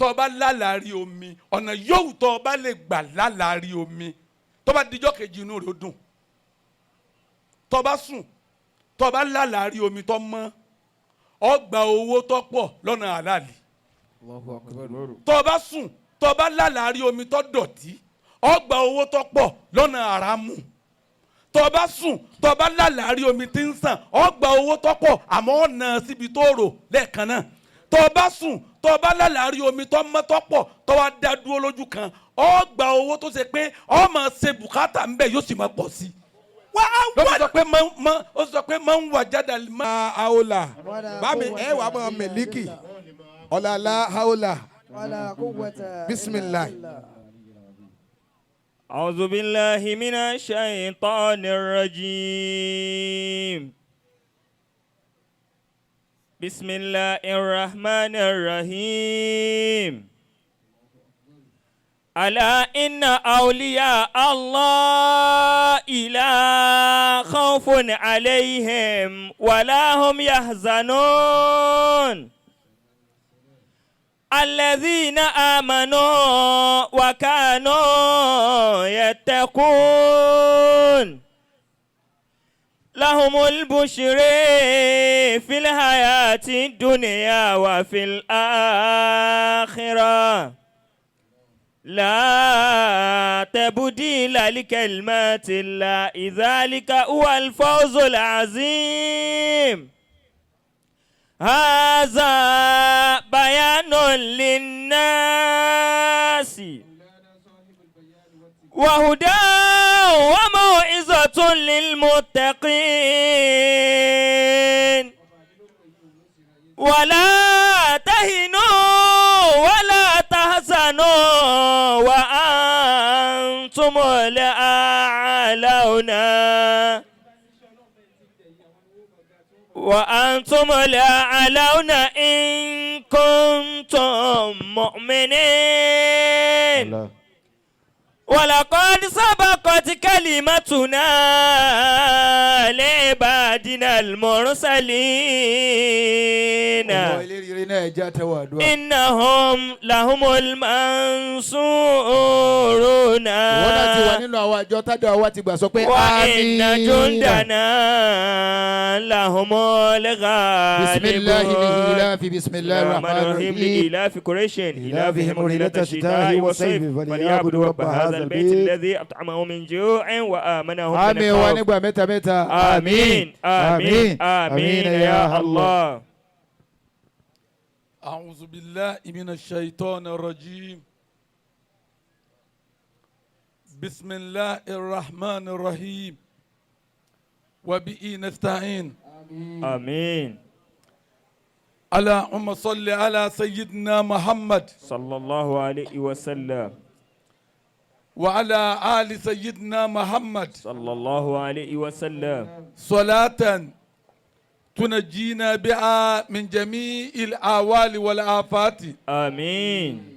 Tó o bá lálàárí omi, ọ̀nà yòówù tó o bá lè gbà lálàárí omi, tó bá dijọ́ kejì, inú rẹ̀ ó dùn. Tó o bá sùn, tó o bá lálàárí omi tó mọ́, ọ gba owó tó pọ̀ lọ́nà àlàlì. Tó o bá sùn, tó o bá lálàárí omi tó dọ̀tí, ọ gba owó tó pọ̀ lọ́nà àràmù. Tó o bá sùn, tó o bá lálàárí omi tí ń sàn, ọ gba owó tó pọ̀, àmọ́ ọ̀nà síbi tó rò lẹ́ẹ̀kan náà. Tó o bá sùn, tó o bá lálàárí omi tó mọ́, tó pọ̀, tó wá dá dúró lójú kan, ọ gba owó tó ṣe pé ọ máa ṣe bùkátà ńbẹ, yóò sì máa pọ̀ sí i. Ló fi sọ pé mọ ó sọ pé máa ń wà jáde máa. Haula bámi ẹ wà mọ mẹlíkì ọ̀làlá haula. ولا قوة. Bismillah. أعوذ بالله من الشيطان الرجيم. بسم الله الرحمن الرحيم. ألا إن أولياء الله لا خوف عليهم ولا هم يحزنون الذين آمنوا وكانوا يتقون. لهم البشر في الحياة الدنيا وفي الآخرة. لا تبديل لكلمات الله، ذلك هو الفوز العظيم. هذا بيان للناس وهدى وموعظة للمتقين. ولا تهنوا ولا تحزنوا وأنتم الأعلون، وأنتم الأعلون إن كنتم مؤمنين. ولقد سبقت كلمتنا لعبادنا المرسلين. Ọmọ eléré náà, ẹ jẹ́ àtẹwọ́ àdúrà. إنهم لهم المنصورون. Ìwọ náà ti wà nínú àwọn àjọ tádọ̀ àwa ti gbà, sọ pé وإن àmín. جندنا لهم الغالبون. بسم الله لإيلاف، بسم الله الرحمن الرحمن الرحيم. الرحيم. لإيلاف قريش إيلافهم رحلة الشتاء والصيف فليعبدوا رب هذا البيت الذي أطعمهم من جوع وآمنهم من Àmín wa خوف. nígbà mẹ́ta mẹ́ta. آمين آمين آمين يا الله. أعوذ بالله من الشيطان الرجيم. بسم الله الرحمن الرحيم وبه نستعين. آمين. اللهم صل على سيدنا محمد صلى الله عليه وسلم. وعلى آل سيدنا محمد. صلى الله عليه وسلم. صلاة تنجينا بها من جميع الأهوال والآفات. آمين.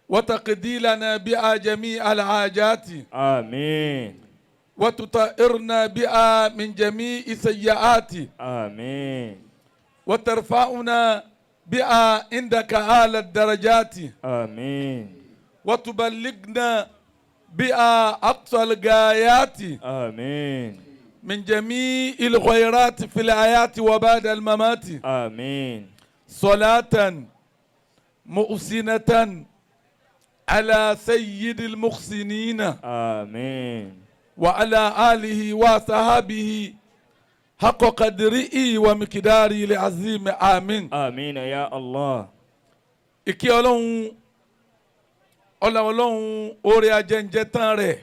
وتقضي لنا بها جميع الحاجات. آمين. وتطهرنا بها من جميع السيئات. آمين. وترفعنا بها عندك أعلى الدرجات. آمين. وتبلغنا بها أقصى الغايات. آمين. من جميع الخيرات في الحياة وبعد الممات. آمين. صلاة محسنة على سيد المحسنين. آمين. وعلى آله وصحبه حق قدره ومقداره العظيم، آمين. آمين يا الله. Ìkí Ọlọ́run, ọlá Ọlọ́run, oore ajẹ́njẹ́ tán rẹ̀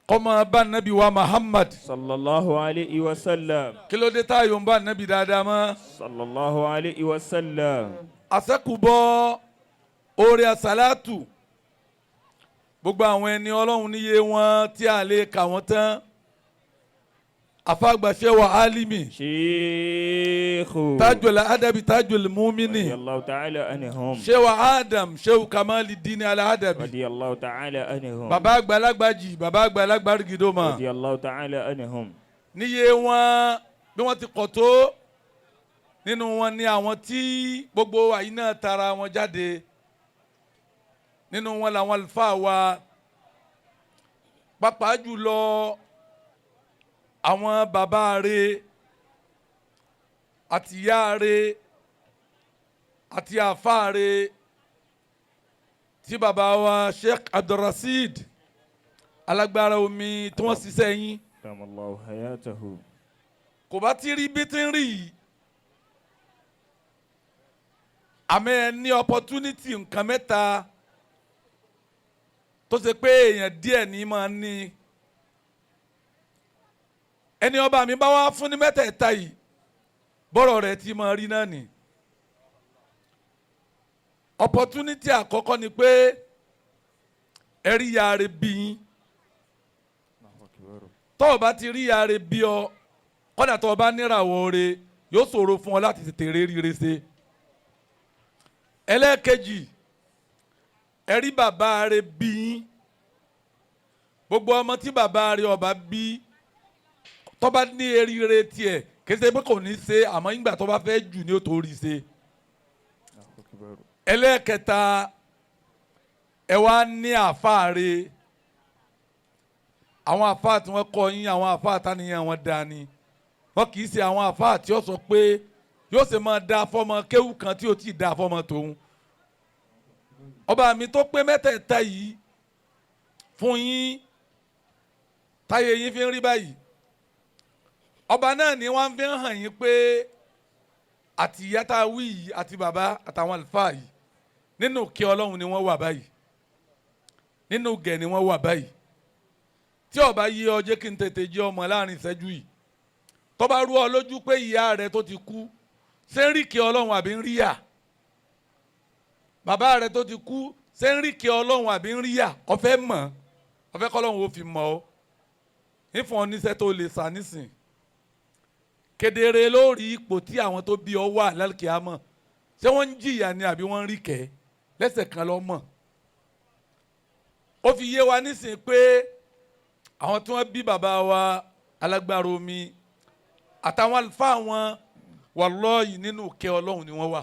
kó máa bá Nabi wa Muhammad. صلى الله عليه وسلم. Kí ló dé tá a yóò ń bá Nabi dáadáa mọ́? صلى الله عليه وسلم. Àṣẹ́kùbọ̀ oore àsálàtù, gbogbo àwọn ẹni Ọlọ́run níye wọn tí a lè kà wọ́n tán, àfàgbàṣẹ́ wa Alimi, شيخ Tajul Adabi, Tajul Mumini, رضي الله تعالى عنهم. Ṣéwà Adam, Ṣéwù Kamali Dini Aladabi, رضي الله تعالى عنهم. Bàbá àgbàlagbà jì, bàbá àgbàlagbà rìgìdòmà, رضي الله تعالى عنهم. níye wọn bí wọ́n ti kọ̀ tó. Nínú wọn ni àwọn tí gbogbo àyín náà tara wọn jáde. Nínú wọn làwọn àlùfáà wa, pàápàá jùlọ àwọn bàbá rẹ̀ àti ìyá rẹ̀ àti àfáà rẹ̀ tí bàbá wa Sheikh Abdulrasheed alágbára omi tí wọ́n ṣiṣẹ́ yín. Allahu hayatahu. Kò bá ti rí bí ti ń rí yìí, àmọ́ ẹ ní opportunity nǹkan mẹ́ta tó ṣe pé èèyàn díẹ̀ ní máa ní. Ẹni ọba mi bá wá fún ní mẹ́tẹ̀ẹ̀ta yìí, bọ́rọ̀ rẹ̀ ti máa rí náà nì. Opportunity àkọ́kọ́ ni pé ẹ rí ya rẹ̀ bí yín. Tọ́ ọ bá ti rí ya rẹ̀ bí ọ, kọ́dà tọ́ ọ bá níràwọ̀ rẹ̀, yóò ṣòro fún ọ láti tètè rí rere ṣe. Ẹlẹ́ẹ̀kejì, ẹ rí bàbá rẹ̀ bí yín. Gbogbo ọmọ tí bàbá rẹ̀ ọba bí, tó bá ní eríire tiẹ̀, kìí ṣe pé kò ní ṣe, àmọ́ ìgbà tó bá fẹ́ jù ní ó tó rí ṣe. Ẹlẹ́ẹ̀kẹta, ẹ wá ní àfáàre. Àwọn àfáà tí wọ́n kọ́ yín, àwọn àfáà táníyàn wọn dá ni. Wọn kì í ṣe àwọn àfáà tí ó sọ pé yóò ṣe máa da fọmọ kéwù kan tí ó ti da fọmọ tòun. Ọba mi tó pé mẹ́tẹ̀ẹ̀ta yìí fún yín, táyé yín fi ń rí báyìí, ọba náà ni wọ́n fi ń hàn yín pé àti ìyá tá a wí yìí àti bàbá àtàwọn àlùfáà yìí, nínú kí Ọlọ́run ni wọ́n wà báyìí, nínú gẹ̀ ni wọ́n wà báyìí. Tí ọba yí ọ, jẹ́ kí n tètè jẹ́ ọmọ láàrin ìṣẹ́jú yìí. Tó bá rú ọ lójú pé ìyá rẹ tó ti kú ṣé ń rí kí Ọlọ́run àbí ń rí yà, bàbá rẹ tó ti kú ṣé ń rí kí Ọlọ́run àbí ń rí yà, ọ̀fẹ́ mọ̀, ọ̀fẹ́ kọ́lọ́run ó fi mọ̀ ọ́. Nífọ̀n oníṣẹ́ tó lè sà nísìn kedere lórí ipò tí àwọn tó bí ọ wà lálùkìyámọ̀, ṣé wọ́n ń jìyà ni àbí wọ́n ń rí kẹ́ lẹ́sẹ̀ kan lọ́ mọ̀. Ó fi yé wa nísìn pé àwọn tí wọ́n bí bàbá wa alágbára omi àtàwọn àlùfáà wọn, wàlọ́ọ̀yì, nínú kẹ́ Ọlọ́run ni wọ́n wà.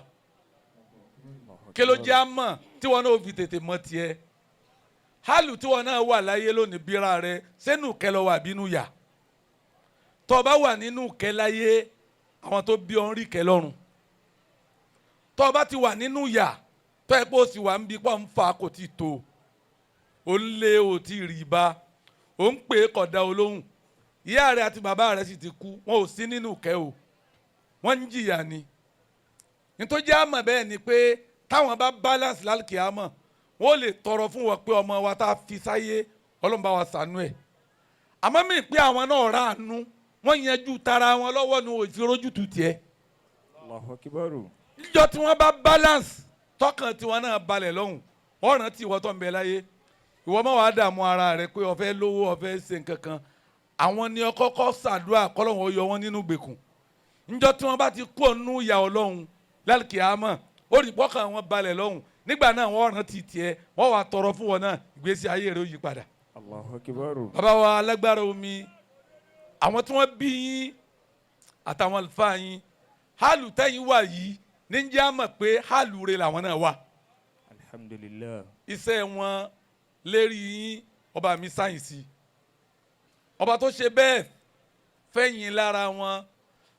Kí ló jẹ́ àmọ̀ tí wọn náà fi tètè mọ̀ tiẹ̀? Hálù tí wọn náà wà láyé lónìí, bíra rẹ sẹ́nu kẹ́ lọ wà bínú yà. Tó bá wà nínú kẹ́ láyé, àwọn tó bí ọ ń rí kẹ́ lọ́run. Tó bá ti wà nínú yà, tó ẹ pé o sì wà ń bí pọ̀ ń fa kò tí tó o ń lé o tí rí bá o ń pè é kọ̀dá olóhùn, ìyá rẹ àti bàbá rẹ sì ti kú, wọn ò sí nínú kẹ́ o, wọ́n ń jìyà ni. Nítorí àmọ̀ bẹ́ẹ̀ ni pé táwọn bá balance lálùkìyámọ̀, wọ́n lè tọrọ fún wọn pé ọmọ wa tá a fi sáyé, Ọlọ́run bá wa ṣàánú ẹ̀. Àmọ́ mi pé àwọn náà ráàánú, wọ́n yanjú tara wọn lọ́wọ́ nu òfin tiẹ̀. Allahu Akbar. Níjọ́ tí wọ́n bá balance, tọkàn tiwọn náà balẹ̀ lọ́hùn, wọ́n rántí ìwọ tó ń bẹ láyé. Ìwọ má wàá dààmú ara rẹ pé ó fẹ́ lówó, ó fẹ́ ṣe nǹkan kan. Àwọn ni ọkọ́kọ́ ṣàdúrà kọ́lọ́hún ó yọ wọ́n nínú gbèkùn. Níjọ́ tí wọ́n bá ti kú ònú ìyà Ọlọ́run lálùkìyámọ̀, ó rí pọ́kàn wọn balẹ̀ lọ́hùn, nígbà náà wọ́n rántí tiẹ̀, wọ́n wàá tọrọ fún wọn náà, ìgbésí ayé rẹ̀ ó yí padà. Allahu Akbar. Bàbá wa alágbára omi, àwọn tí wọ́n bí yín àtàwọn àlùfáà yín, hálù tẹ́yìn wà yìí níjẹ́ àmọ̀ pé hálù rẹ̀ làwọn náà wà. Alhamdulillah. Iṣẹ́ wọn lérí yín, ọba mi sáyẹ̀nsì, ọba tó ṣe bẹ́ẹ̀ fẹ́yìn lára wọn,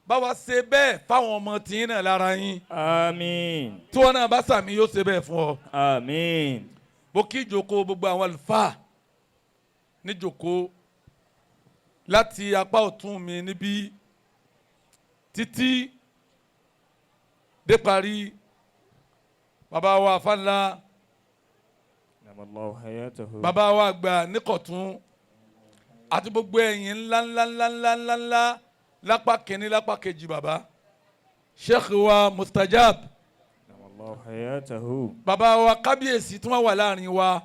báwa ṣe bẹ́ẹ̀ fáwọn ọmọ tìyín náà lára yín. Àmín. Tí wọn náà bá sàmì, yóò ṣe bẹ́ẹ̀ fún ọ. Àmín. Mo kí ìjókòó gbogbo àwọn àlùfáà níjókòó, láti apá ọ̀tún mi níbí títí dé parí, bàbá wa afánlá, Allahu hayatahu. bàbá wa àgbà níkọ̀tún, àti gbogbo ẹ̀yin ńlá ńlá ńlá ńlá ńlá ńlá lápá kìíní, lápá kejì, bàbá sheikh wa mustajab, Allahu hayatahu. bàbá wa kábíyèsí tí wọ́n wà láàrin wa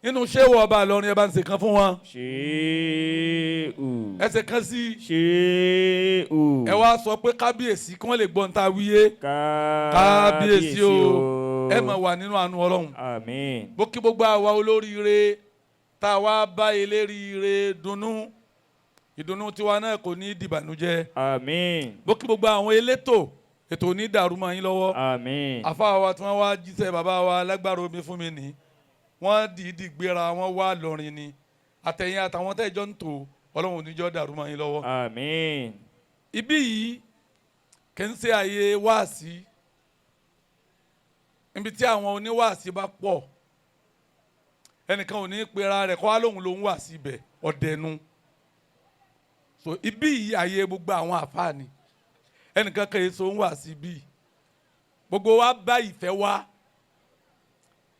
nínú ṣéwọ̀ ọba Ìlọrin, ẹ bá ń ṣe kan fún wọn. Ṣéèù. Ẹ ṣe kan sí. Ṣéèù. Ẹ wá sọ pé kábíyèsí kí wọ́n lè gbọ́n ta wíyé. Kábíyèsí o, ẹ máa wà nínú àánú Ọlọ́run. Àmín. Bó kí gbogbo àwa olóríire tá a wá bá eléríire dunnú, ìdùnnú tiwa náà kò ní í dìbànújẹ́. Àmín. Bó kí gbogbo àwọn elétò Ètò ò ní dàrú mọ́ yín lọ́wọ́. Àmín. Àfáà wa tí wọ́n wá jíṣẹ́ bàbá wa lágbára omi fún mi ní, wọ́n dìídì gbéra wọ́n wá lọ́rin ni. Àtẹ̀yìn àtàwọn tẹ́jọ́ ń tò, Ọlọ́run ò ní jọ́ dàrú mọ́ yín lọ́wọ́. Àmín. Ibí yìí kì í ṣe àyè wáàsí. Níbi tí àwọn oníwáàsí bá pọ̀, ẹnìkan ò ní pera rẹ̀ kọ́ wá lóhùn ló ń wà síbẹ̀ ọ̀dẹ̀nu. So ibí yìí àyè gbogbo àwọn àfáà ni, ẹnìkan kì í so ń wà síbí. Gbogbo wa bá ìfẹ́ wá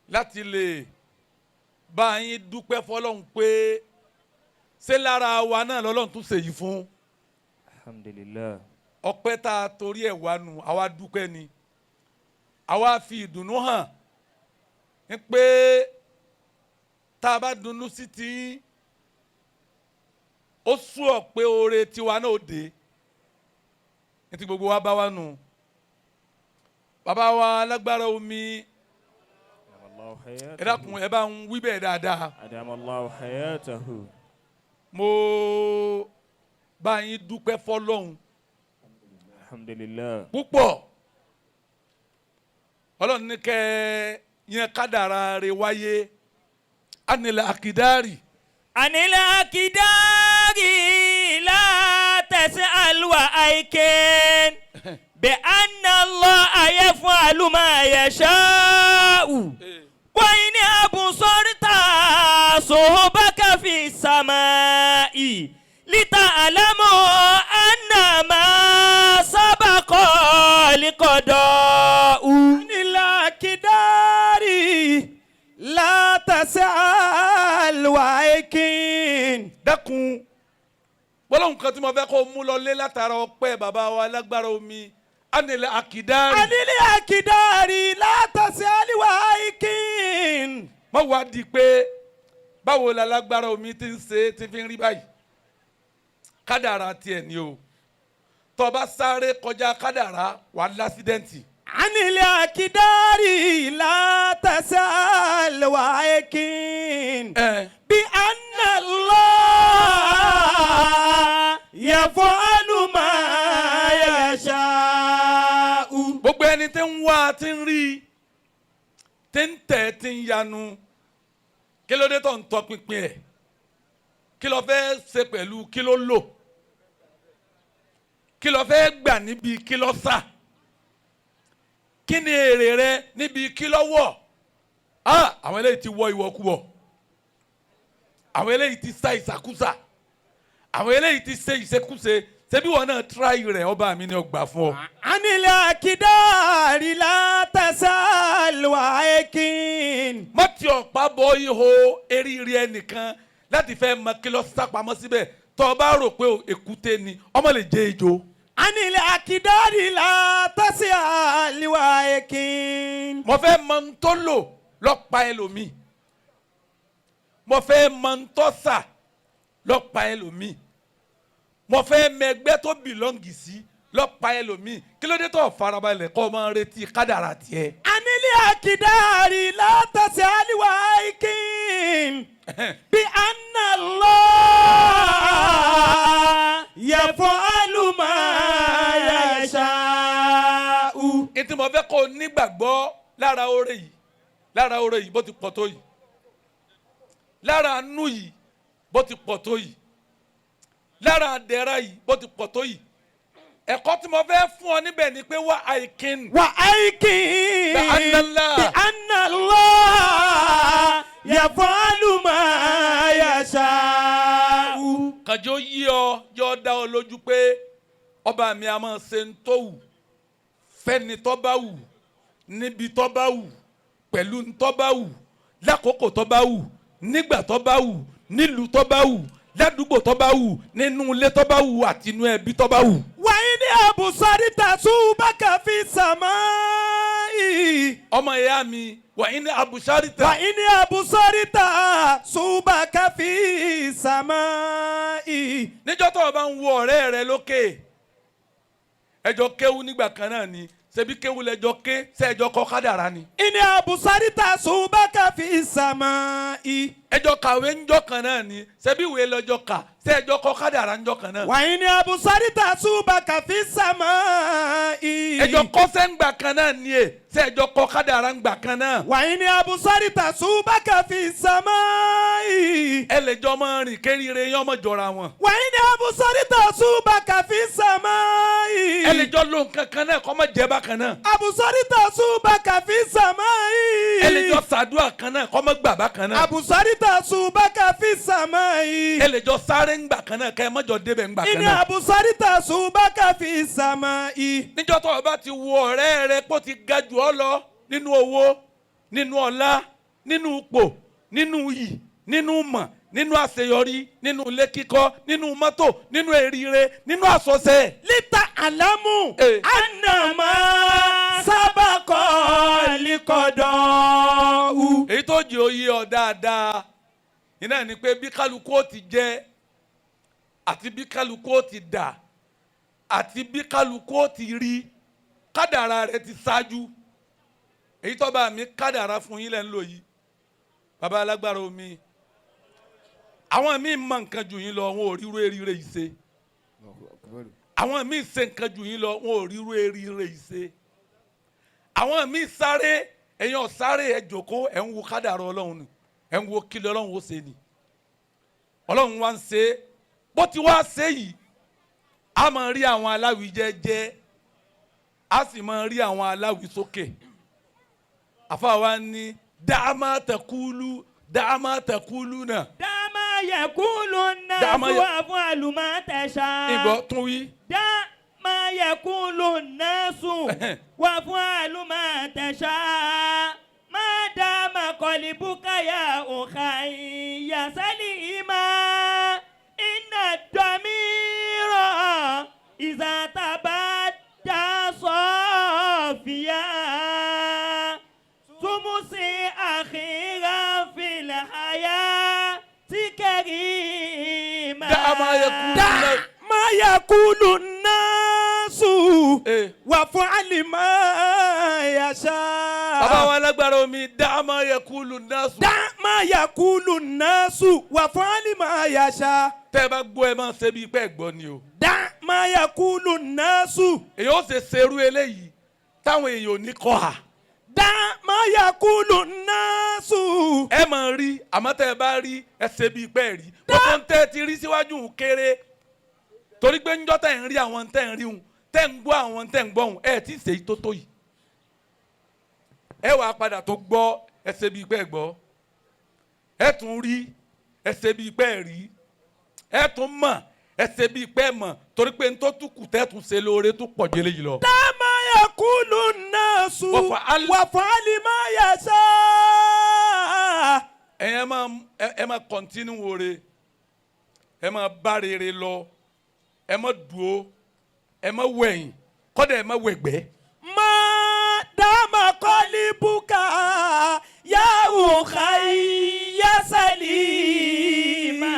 láti lè bá yín dúpẹ́ fọlọ́hún pé ṣé lára wa náà lọ́lọ́run tún ṣèyí fún. Alhamdulillah. Ọpẹ́ tá a torí ẹ̀ wá nu, àwa dúpẹ́ ni, àwa fi ìdùnnú hàn ní pé tá a bá dunnú sí ti ó sú ọ pé oore tiwa náà ó dé ní ti gbogbo wa bá wa nù. Bàbá wa lágbára omi, ẹ dákun, ẹ bá ń wí bẹ́ẹ̀ dáadáa. Adamallahu hayatahu. Mo bá yín dúpẹ́ fọlọ́hún. Alhamdulillah. Púpọ̀. Ọlọ́run ní kẹ́ ẹ yẹn kádàrá rẹ wáyé anilẹ̀ akidari. عن الأقدار لا تسأل وأيقن بأن الله يفعل ما يشاء، وإن أبصرت صحبك في السماء لتعلم أن ما سبق لقضاء. عن الأقدار لا تسأل وأيقن. Dákun, gbọ́dọ̀ nǹkan tí mo fẹ́ kó mú lọ lé látara ọpẹ́ bàbá wa lágbára omi, anilẹ̀ akidari. عن الأقدار لا تسأل وأيقن. Má wá di pé báwo la lágbára omi ti ń ṣe ti fi ń rí báyìí. Kádàrá tiẹ̀ ni o. Tó bá sáré kọjá kádàrá, wà á l'accident. عن الأقدار لا تسأل وأيقن بأن الله يفعل ما يشاء. Gbogbo ẹni tí ń wá, tí ń rí, tí ń tẹ̀, tí ń yanu, kí ló dé tó ń tọpinpin ẹ̀? Kí ló fẹ́ ṣe pẹ̀lú kí ló lò? Kí ló fẹ́ gbà níbi kí ló sà? Kí ni èrè rẹ níbi kí ló wọ̀? Ah, àwọn eléyìí ti wọ ìwọ̀kuwọ̀, àwọn eléyìí ti sá ìsàkúsà, àwọn eléyìí ti ṣe ìṣekúṣe. Ṣebí wọn náà try rẹ̀, ọba mi ni ó gbà fún ọ. عن الأقدار لا تسأل وأيقن. Má ti ọ̀pá bọ ihò eríire ẹnìkan láti fẹ́ mọ kí lọ sápamọ́ síbẹ̀. Tó o bá rò pé èkúté ni, ọmọ lè jẹ ejò. عن الأقدار لا تسأل وأيقن. Mo fẹ́ mọ ń tó lò lọ́pa ẹlòmíì, mo fẹ́ mọ ń tó sà lọ́pa ẹlòmíì, mo fẹ́ mẹgbẹ́ tó belong sí lọ́pa ẹlòmíì. Kí ló dé tó farabalẹ̀ kọ́ ọ máa retí kádàrà tiẹ̀? عن الأقدار لا تسأل وأيقن بأن الله يفعل ما يشاء. Ètò mo fẹ́ kó o nígbàgbọ́ lára oore yìí, lára oore yìí bó ti pọ̀ tó yìí, lára àánú yìí bó ti pọ̀ tó yìí, lára àdẹ̀ra yìí bó ti pọ̀ tó yìí, ẹ̀kọ́ tí mo fẹ́ fún ọ níbẹ̀ ni pé wá àìkín. وأيقن بأن الله بأن الله يفعل ما يشاء. Kànjọ́ yí ọ yọ dá ọ lójú pé ọba mi a máa ṣe ń tó wù fẹ́ni tó bá wù, níbi tó bá wù, pẹ̀lú ń tó bá wù, lákòókò tó bá wù, nígbà tó bá wù, nílùú tó bá wù, ládùúgbò tó bá wù, nínú ilé tó bá wù àti inú ẹbí tó bá wù. وإن أبصرت صوبك في السماء. Ọmọ ìyá mi, وإن أبصرت. وإن أبصرت صوبك في السماء. Níjọ́ tó o bá ń wo ọ̀rẹ́ rẹ lókè, ẹjọ́ kéwú nígbà kan náà ni, ṣebí kéwú lẹjọ́ ké, ṣe ẹjọ́ kọ́ kádàrá ni? إن أبصرت صوبك في السماء. Ẹjọ́ kàwé ńjọ́ kan náà ni, ṣebí ìwé lọ́jọ́ kà, Ṣé ẹjọ́ kọ́ kádàrá ńjọ́ kan náà? وإن أبصرت سوبك في السماء Ẹjọ́ kọ́sẹ́ ńgbà kan náà ni e. Ṣé ẹjọ́ kọ́ kádàrá ńgbà kan náà? وإن أبصرت سوبك في السماء Ẹ lè jọ máa rìn kéríire yín ọmọ jọra wọn. وإن أبصرت سوبك في السماء Ẹ lè jọ lo nǹkan kan náà kọ́ mọ́ jẹ́ bákan náà. أبصرت سوبك في السماء Ẹ lè jọ sàdúrà kan náà kọ́ mọ́ gbà bákan náà. أبصرت سوبك في السماء Ẹ lè jọ sáré ńgbà kan náà kẹ́ ẹ mọ́jọ débẹ̀ ńgbà kan إن náà. أبصرت سوبك في السماء Níjọ́ tó o bá ti wo ọ̀rẹ́ rẹ pé ó ti ga jù ọ́ lọ nínú owó, nínú ọlá, nínú ipò, nínú iyì, nínú mọ̀, nínú àṣeyọrí, nínú ilé kíkọ́, nínú mọ́tò, nínú eríire, nínú àsọsẹ. لتعلموا Eh. أن ما سبق القضاء Èyí tó jẹ́ oyè ọ dáadáa iná ni pé bí kálukú ó ti jẹ àti bí kálukú ó ti dà àti bí kálukú ó ti rí, kádàrá rẹ ti ṣáájú. Èyí tó bá mi kádàrá fún yín lẹ́ ń lò yìí, bàbá alágbára omi, àwọn míì mọ nǹkan jù yín lọ, wọn ò ríru eríire yìí ṣe. Àwọn míì ṣe nǹkan jù yín lọ, wọn ò ríru eríire yìí ṣe. Àwọn míì sáré, ẹ̀yin ò sáré, ẹ jókòó, ẹ̀ ń wo kádàrá Ọlọ́run ni, ẹ̀ ń wo kílẹ̀ Ọlọ́run ó ṣe ni. Ọlọ́run wá ń ṣe bó ti wá ṣe yìí, a máa rí àwọn aláwì jẹ́jẹ́, a sì máa rí àwọn aláwì sókè. Àfa wa ní dàmà tẹkúlú, dàmà tẹkúlú náà. دع ما يقول الناس دع ما وافعل ما تشاء Ìgbọ́ tún wí. دع ما يقول الناس وافعل ما تشاء ما دام قلبك يا أخي سليما إن الضمير إذا تبدى صافيا تمسي أخيرا في الحياة كريما دع ما يقول دع ما يقول الناس Eh. وافعل ما يشاء Bàbá wa alágbára omi, دع ما يقول الناس. دع ما يقول الناس وافعل ما يشاء Tẹ́ ẹ bá gbọ́, ẹ máa ṣe bíi pé ẹ gbọ́ ni o. دع ما يقول الناس Èyí ó ṣe ṣerú eléyìí táwọn èèyàn ò ní kọ́ ha. دع ما يقول الناس Ẹ máa rí, àmọ́ tẹ́ ẹ bá rí, ẹ ṣe bíi pé ẹ rí. Gbogbo ń tẹ́ ẹ ti rí síwájú ń kéré, torí pé ńjọ́ tẹ́ ń rí àwọn tẹ́ ń rí hun, tẹ́ ń gbọ́ àwọn tẹ́ ń gbọ́ hun, ẹ ti ṣe tó tó yìí. Ẹ wàá padà tó gbọ́, ẹ ṣe bíi pé ẹ gbọ́. Ẹ tún rí, ẹ ṣe bíi pé ẹ rí. Ẹ tún mọ̀, ẹ ṣe bíi pé ẹ mọ̀, torí pé ń tó tún kù tẹ́ tún ṣe lóore tó pọ̀ jẹ́lẹ̀ yìí lọ. دع ما يقول الناس وافعل ما يشاء Ẹ̀yin ẹ máa continue wore, ẹ máa bá rere lọ, ẹ má dúró, ẹ má wẹ̀yìn, kọ́dà ẹ má wẹ̀gbẹ́. ما دام قلبك يا أخي سليما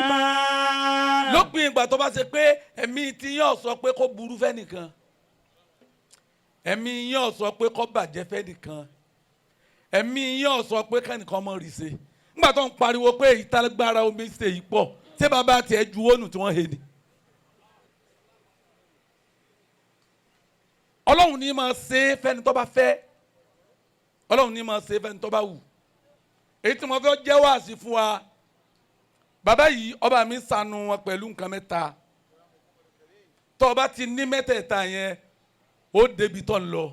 Lópin ìgbà tó bá ṣe pé ẹ̀mí tí yín sọ pé kó burú fẹ́nìkan, ẹ̀mí yín sọ pé kó bàjẹ́ fẹ́nìkan, ẹ̀mí yín sọ pé kẹ́nìkan mọ̀ rí ṣe. Nígbà tó ń pariwo pé ìtagbára omi ṣe yìí pọ̀, ṣé bàbá tiẹ̀ ju wónù tí wọ́n he ni? Ọlọ́run ní máa ṣe é fẹ́ni tó bá fẹ́, Ọlọ́run ní máa ṣe é fẹ́ni tó bá wù. Èyí tí mo fẹ́ jẹ́ wáàsí fún wa, bàbá yìí, ọba mi ṣàánú wọn pẹ̀lú nǹkan mẹ́ta. Tó o bá ti ní mẹ́tẹ̀ẹ̀ta yẹn, ó débi tó ń lọ.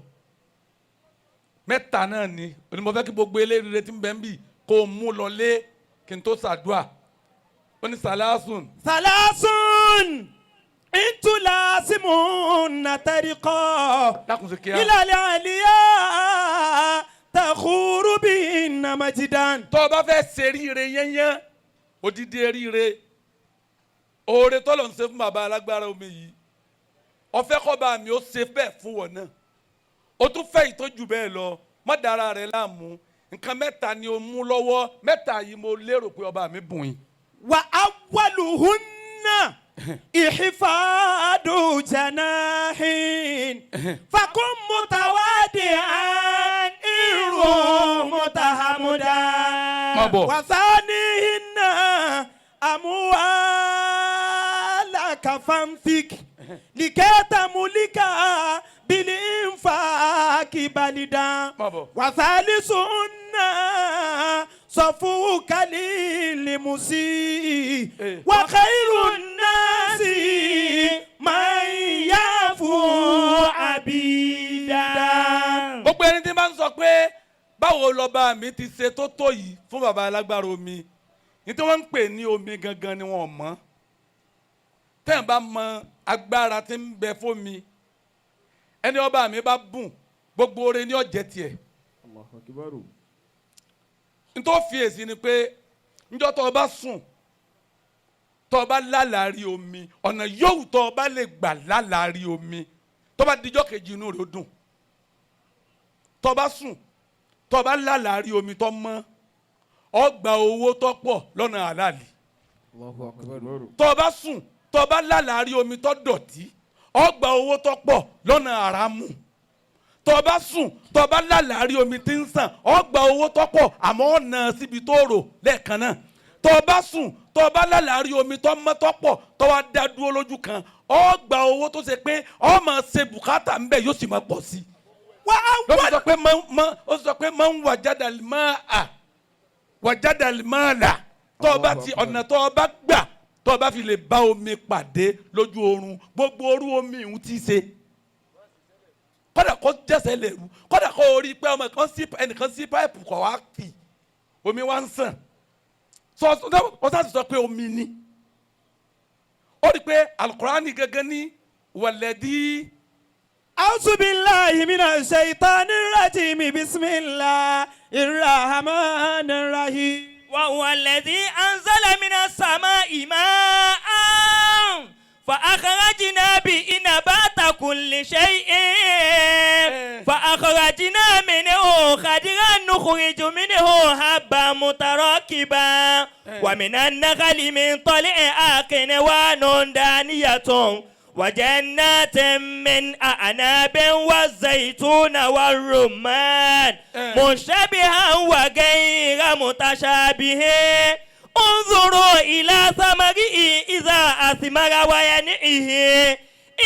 Mẹ́ta náà ni òní mo fẹ́ kí gbogbo eléyìí tí ń bẹ ń bì kó o mú lọ lé kí n tó ṣàdúà. Ó ní sàlásùn. ثلاث إن تلازمن طريقا Dákun sí kíá. إلى العليا تخور بهن مجدا Tó o bá fẹ́ ṣe ríire yẹ́nyẹ́, odidi eríire, oore tọ́lọ̀ ń ṣe fún bàbá alágbára omi yìí, ọ̀fẹ́ kọ́ba mi ó ṣe bẹ́ẹ̀ fún wọn náà, o tún fẹ́ ìtọ́jú bẹ́ẹ̀ lọ, má dára rẹ láàmú. Nǹkan mẹ́ta ni o mú lọ́wọ́, mẹ́ta yìí mo lérò pé ọba mi bùn yín. وأولهن إحفاد جناح فكن متوادعا إن رمت حمدا Má bọ̀. وثانيهن أموال لك فانفق لكي تملك بالإنفاق بلدا Má bọ̀. وثالثهن صفوك للمسيء إيه. وخير الناس من يعفو عبيدا. Gbogbo ẹni tí bá ń sọ pé báwo lọba mi ti ṣe tó tó yìí fún baba alágbára omi, ní tí wọ́n ń pè ní omi gangan ni wọ́n mọ̀. Tẹ́yìn bá mọ agbára tí ń bẹ fómi, ẹni ọba mi bá bùn, gbogbo oore ní ọ̀jẹ̀ tiẹ̀. Nítorí fi èsì ni pé njọ́ tó o bá sùn, tó o bá lálàárí omi, ọ̀nà yòówù tó o bá lè gbà lálàárí omi, tó bá dijọ́ kejì inú rẹ̀ ó dùn. Tó bá sùn, tó bá lálàárí omi tó mọ́, ọ gba owó tó pọ̀ lọ́nà àlàlì. Tó bá sùn, tó bá lálàárí omi tó dọ̀tí, ọ gba owó tó pọ̀ lọ́nà àràmù. Tó bá sùn, tó bá lálàárí omi tí ń sàn, ọ gba owó tó pọ̀, àmọ́ ọ̀nà síbi tó rò lẹ́ẹ̀kan náà. Tó bá sùn, tó bá lálàárí omi tó mọ́ tó pọ̀, tó wá dá dúró lójú kan, ọ gba owó tó ṣe pé ọ máa ṣe bùkátà ńbẹ, yóò sì máa pọ̀ sí i. Ló fi sọ pé mọ ó sọ pé mọ ń wàjádà máa à wàjádà máa là. Tó o bá ti ọ̀nà tó o bá gbà tó o bá fi lè bá omi pàdé lójú oorun, gbogbo orú omi ìhun ti ṣe, kódà kó jẹ́sẹ̀ lè rú, kódà kó o rí i pé ọmọ kan sí ẹnìkan sí páìpù kọ̀ wá kì, omi wá ń sàn. Sọ ọ sá sọ pé omi ni. Ó rí i pé alukurani gẹ́gẹ́ ní wàlẹ́dí. أعوذ بالله من الشيطان الرجيم، بسم الله الرحمن الرحيم. وهو الذي أنزل من السماء ماء فأخرجنا به نبات كل شيء، فأخرجنا منه خضرا نخرج منه حبا متراكبا، ومن النخل من طلعها قنوان دانية، وجنات من أعناب والزيتون والرمان مشتبها وغير متشابه، انظروا إلى ثمره إذا أثمر وينعه،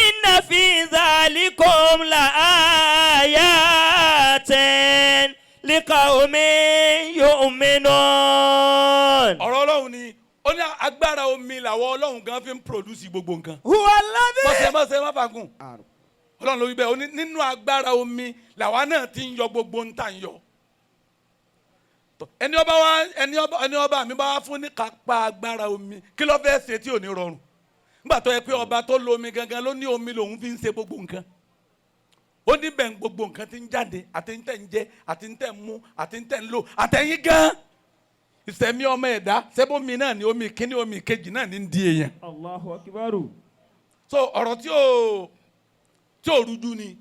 إن في ذلكم لآيات لقوم يؤمنون. Ọ̀rọ̀ Ọlọ́run ni ó ní agbára omi làwọn Ọlọ́run gan fi ń produce gbogbo nǹkan. هو الذي Mọ̀sẹ̀ mọ̀sẹ̀ má fagùn. Ọlọ́run ló wí bẹ́ẹ̀. Ó ní nínú agbára omi làwa náà ti ń yọ gbogbo ń tà ń yọ. Tọ́, ẹni ọba wa ẹni ọba mi bá wá fún ní kápá agbára omi, kí ló fẹ́ ṣe tí ò ní rọrùn? Nígbà tó yẹ pé ọba tó lo omi gangan ló ní omi lòun fi ń ṣe gbogbo nǹkan. Ó ní bẹ́ẹ̀ ń gbogbo nǹkan ti ń jáde, àti ń tẹ̀ ń jẹ, àti ń tẹ̀ ń mú, àti ń tẹ̀ ń lò, àtẹ̀yìn gan ìsẹ̀mí ọmọ ẹ̀dá sẹ́bómi náà ni, omi kíní, omi kejì náà ní ń di èèyàn. Allahu akbar. So ọ̀rọ̀ tí ò rújú ni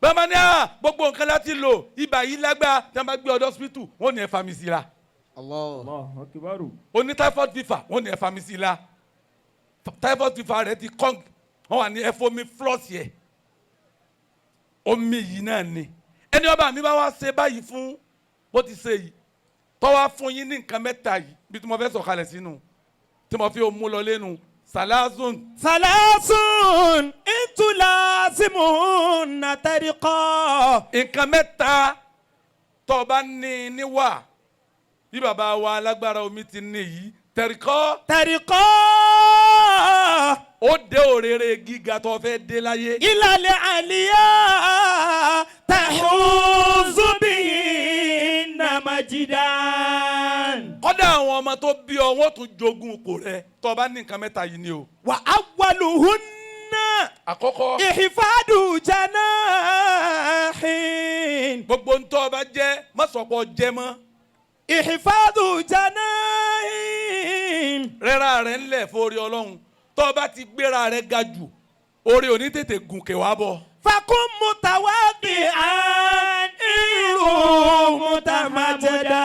bẹ́ẹ̀ ni à gbogbo nǹkan láti lò. Ibà yìí lágbá, tí wọ́n bá gbé ọdọ hospital, wọ́n ní ẹ fa mi sí la. Allahu akbar. Oní typhoid fever, wọ́n ní ẹ fa mi sí la. Typhoid fever rẹ ti kọ́ng, wọ́n wà ní ẹ fomi flush yẹ. Omi yìí náà ni. Ẹni ọba mi bá wá ṣe báyìí fún bó ti ṣe yìí, tọ́wá fún yín ní nǹkan mẹ́ta yìí, bí tí mo fẹ́ sọ̀kalẹ̀ sínú tí mo fi mú lọ lẹ́nu salazun. ثلاث إن تلازمهن طريقا. Nǹkan mẹ́ta tó o bá ní níwà bí bàbá wa alágbára omi ti ní yìí, tẹ̀ríkọ́. طريقا. Ó dé òrèrè gíga tó fẹ́ dé láyé. إلى العليا تحوز بهن مجدا. Kọ́dà àwọn ọmọ tó bí ọ, wọ́n tún jogún ipò rẹ tó o bá ní nǹkan mẹ́ta yìí ni o. وأولهن Àkọ́kọ́. إحفاد جناح. Gbogbo ń tọ́ ọ bá jẹ́, má sọ̀pọ̀ jẹ́ mọ́. إحفاد جناح. Rẹ́ra rẹ̀ ńlẹ̀ fórí Ọlọ́run. Tó o bá ti gbéra rẹ̀ ga jù, orí òní tètè gùnkè wá bọ̀. فكن متواضعا إن متمجدا.